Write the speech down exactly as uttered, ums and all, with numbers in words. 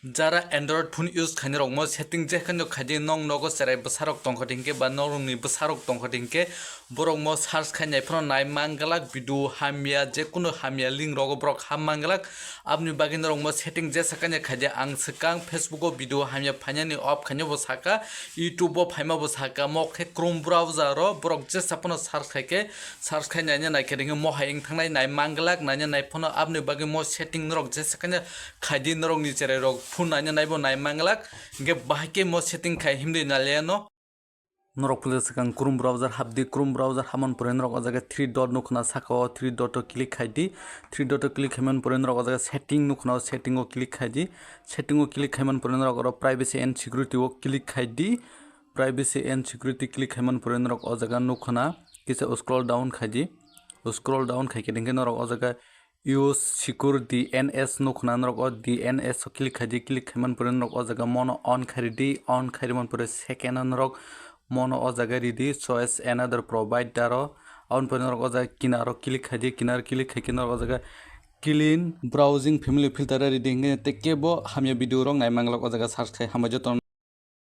Jara Android phone use khainai rok mo setting je khaino khaidi, nong nogo cherai bwsarok tongkha hinkhe ba norokni bwsarok tongkha hinkhe borok mo search khainai phano nai manglak, video hamya, jekunu hamya link rogo borok ham manglak. Aboni bagwi norok mo setting je sakanya khaidi, ang swkang Facebook o video hamya phainani off khainai bo saka, YouTube o phaima bo saka, mo khe Chrome browser o borok jesa phano search khaikhe search khai naina naikhe ringwi mo hai wng thangnai nai manglak, naina nai phano. Aboni bagwi mo setting norok jesa kanya khaidi, norokni cherai rok phone naina naibo nai manglak. Hinkhe bahai khe mo setting khai himdi naliano. Norok puila swkang Chrome browser habdi, Chrome browser hamon pore norok o jaga three dot nukhna, saka o three dot o click khaidi. Three dot o click khaimani pore norok o jaga setting nukhna, o setting o click khaidi. Setting o click khaimani pore norok oro privacy and security o click khaidi. Privacy and security click khaimani pore norok o jaga nukhna kisa scroll down khaidi. Scroll down khaikhe hinkhe norok o jaga use secure D N S nukhna, norok o D N S o click khaidi. Click khaimani pore norok o jaga mono on khairidi, on khairimani pore second o norok mono o jaga ridi choice another provider o. Aboni pore norok o jaga kinar o click khaidi, kinar click khaikhe norok o jaga clean browsing family filter o ridi hinkhe tei kebo hamya video rok nai manglak o jaga search khai. Hambai jotono.